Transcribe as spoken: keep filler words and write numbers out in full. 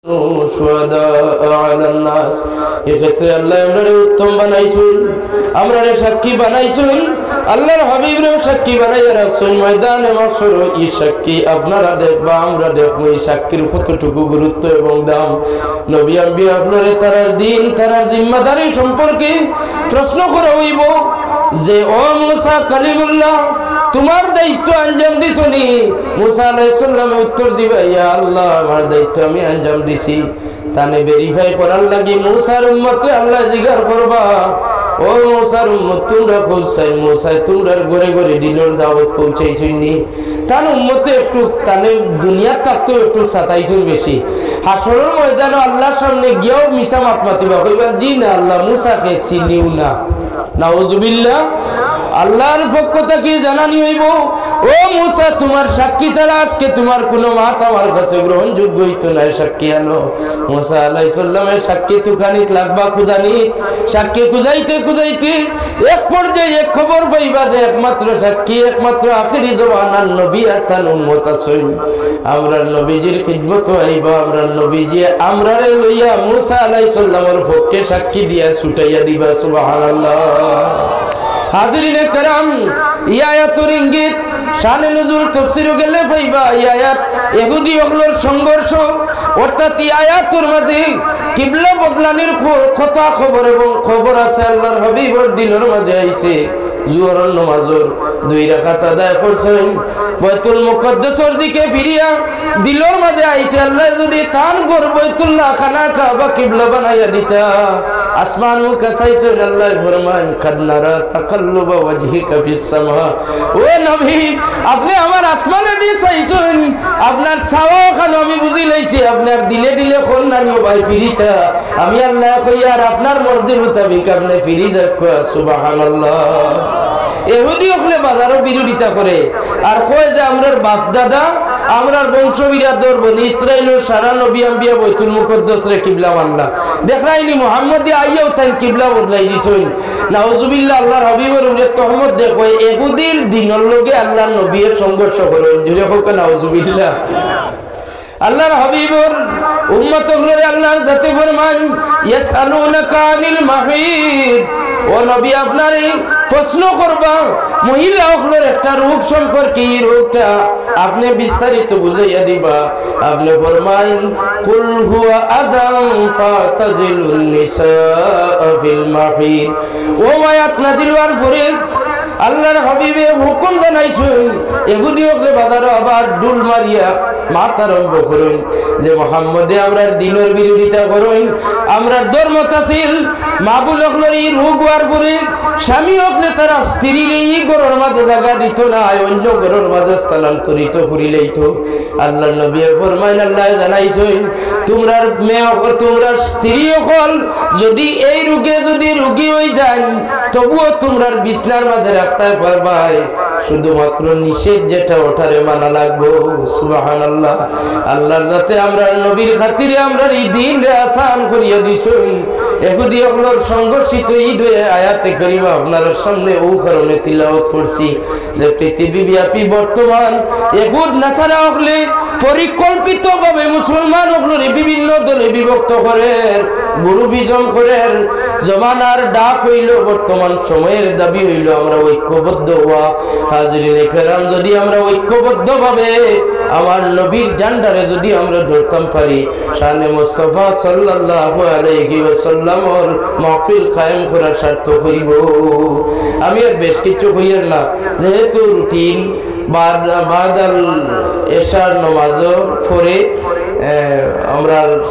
شهداء على الناس। এক্ষেত্রে আল্লায় আমরারে উত্তম বানাইছইন, আমরারে সাক্ষী বানাইছইন, আল্লাহর হাবিবরেও সাক্ষী বানাইয়া রাখছইন। ময়দানে মাহশরো ই সাক্ষী আপনারা দেখবা, আমরা দেখমু ই সাক্ষীর কতটুকু গুরুত্ব এবং দাম। নবী আম্বিয়া অকলরে তারার দিন, তারার জিম্মাদারি সম্পর্কে প্রশ্ন করা অইবো যে, "ও মুসা কালিমুল্লাহ, তুমার দায়িত্ব আঞ্জাম দিছনি?" মুসা আলাইহিস সালামে উত্তর দিবা, "ইয়া আল্লাহ, আমার দায়িত্ব আমি আঞ্জাম দিছি।" তানে verify করার লাগি মুসার উম্মতরে আল্লায় জিগার করবা, "ও মুসার উম্মত, তুমরা কই চাই? মুসায় তুমরার ঘরে ঘরে দিনর দাওয়াত পৌঁছাইছইন নি?" তান উম্মতে একটু, তানে দুনিয়াত থাকতেও একটু সাতাইছইন বেশি। হাশরর ময়দানো আল্লাহর সামনে গিয়াও মিছা মাত মাতিবা, কইবা, "জি না আল্লাহ, মুসাকে চিনিও না।" নাউজুবিল্লাহ। আল্লাহর পক্ষ থাকি জানানি অইবো, "ও মুসা, তুমার সাক্ষী ছাড়া আজকে তুমার কুনু মাত আমার কাছে গ্রহণযোগ্য অইতো নায়, সাক্ষী আনো।" মুসা আলাইহিস সালামে সাক্ষী তুকানিত লাগবা খুজানিত, সাক্ষী খুজাইতে খুজাইতে এক পর্যায়ে এক খবর পাইবা যে একমাত্র সাক্ষী, একমাত্র আখেরি জমানার নবী আর তান উম্মত আছইন। আমরার নবীজির খিদমতো আইবা, আমরার নবীজি আমরারে লইয়া মুসা আলাইহিস সালামর পক্ষে সাক্ষী দিয়া ছুটাইয়া দিবা। সুবহানাল্লাহ। হাজিরিনে কেরাম, ই আয়াতর ইঙ্গিত শানে নুজুল তফসিরো গেলে পাইবা, ই আয়াত এহুদি অকলর সংঘর্ষ, অর্থাৎ ই আয়াতর মাঝে কিবলা বদলানির খ-, কথা খবর এবং খবর আছে, আল্লাহর হাবিবর দিলর মাঝে আইছে। জুহরর নমাজর দুই রাকাত আদায় করছইন, বাইতুল মুকাদ্দাসর দিকে ফিরিয়া দিলর মাঝে আইছে, আল্লায় যুদি তান ঘর বাইতুল্লাহ খানা কাবা কিবলা বানাইয়া দিতা, আসমান মুখা চাইছইন, আল্লায় ফরমাইন, "কাদ নারা তাকাল্লুবা ওয়াজহিকা ফিস সামা।" ও নবী, আপনে আমার আসমানে দি চাইছইন, আপনার চাওয়া অখান আমি বুঝিলাইছি, আপনার দিলে দিলে কইন নানি ও ভাই ফিরিতা। আমি আল্লায় কইয়ার আপনার মর্জি মোতাবিক আপনে ফিরি যাউক্কা। সুবহানাল্লাহ। এহুদি অকলে বাজারো বিরোধিতা করে আর কয় যে, "আমরার বাপ দাদা, আমরার বংশ বিরাদর বনি ইসরাইলর সারা নবী আম্বিয়া বাইতুল মুকাদ্দাসরে কিবলা মানলা।" দেখরায়নি মুহাম্মদে আইয়াও তাইন কিবলা বদলাই দিছইন। নাউজুবিল্লাহ, আল্লাহর হাবিবর উপরে তহমত দেয়, কয়, "এহুদির দিনর লগে আল্লাহর নবীয়ে সংঘর্ষ করইন।" জুরে কউক্কা নাউজুবিল্লাহ। আল্লাহর হাবিবর উম্মত অকলরে আল্লাহর জাতে ফরমাইন, "ইয়াসআলুনাকা আনিল মাহিদ।" ও নবী, আপনারে প্রশ্ন করবা মহিলা অকলর একটা রোগ সম্পর্কে, ই রোগটা আপনে বিস্তারিত বুঝাইয়া দিবা। আপনে ফরমাইন, "কুল হুয়া আযান ফাতাজিলুন নিসা ফিল মাহিদ।" ও আয়াত নাজিল অওয়ার পরে আল্লাহর হাবিবে হুকুম জানাইছইন, এহুদি অকলে বাজারো আবার ঢুল মারিয়া মাত আরম্ভ করইন যে মোহাম্মদে আমরার দিনর বিরোধিতা করইন, আমরার ধর্মত আছিল, মা-বোন অকলর ই রোগ অওয়ার পরে স্বামী অকলে তারা স্ত্রীরে ই ঘরর মাঝে জাগা দিতো নায়, অইন্য ঘরর মাঝে স্থানান্তরিত করিলাইতো। আল্লাহর নবীয়ে ফরমাইন, আল্লায় জানাইছইন, তুমরার মেয়ে অকল, তুমরার স্ত্রী অকল যুদি এই রোগে যুদি রোগী অইযাইন, তবুও তুমরার বিছনার মাঝে রাখতায় পারবায়, শুধুমাত্র নিষেধ যেটা, ওটারে মানা লাগবো। সুবহানাল্লাহ। আল্লাহর জাতে আমরার নবীর খাতিরে আমরার ই দিনরে আসান করিয়া দিছইন। এহুদি অকলর সংঘর্ষিত ই দুই আয়াতে কারিমা আপনারার সামনে অউ কারণে তিলাওয়াত করছি যে পৃথিবীব্যাপী বর্তমান এহুদ নাসারা অকলে পরিকল্পিতভাবে মুসলমান অকলরে বিভিন্ন দলে বিভক্ত করের, groupism করের। জমানার ডাক অইলো, বর্তমান সময়ের দাবি অইলো আমরা ঐক্যবদ্ধ অওয়া। হাজিরিনে কেরাম, যুদি আমরা ঐক্যবদ্ধভাবে আমার নবীর ঝান্ডারে যুদি আমরা ধরতাম পারি, শানে মুস্তাফা সাল্লাল্লাহু আলাইহি ওয়াসাল্লামর মাহফিল কায়েম করা সার্থক অইবো। আমি আর বেশ কিছু কইয়ার না, যেহেতু রুটিন বাদ, বাদাল এশার নমাজর পরে, এ, আমরা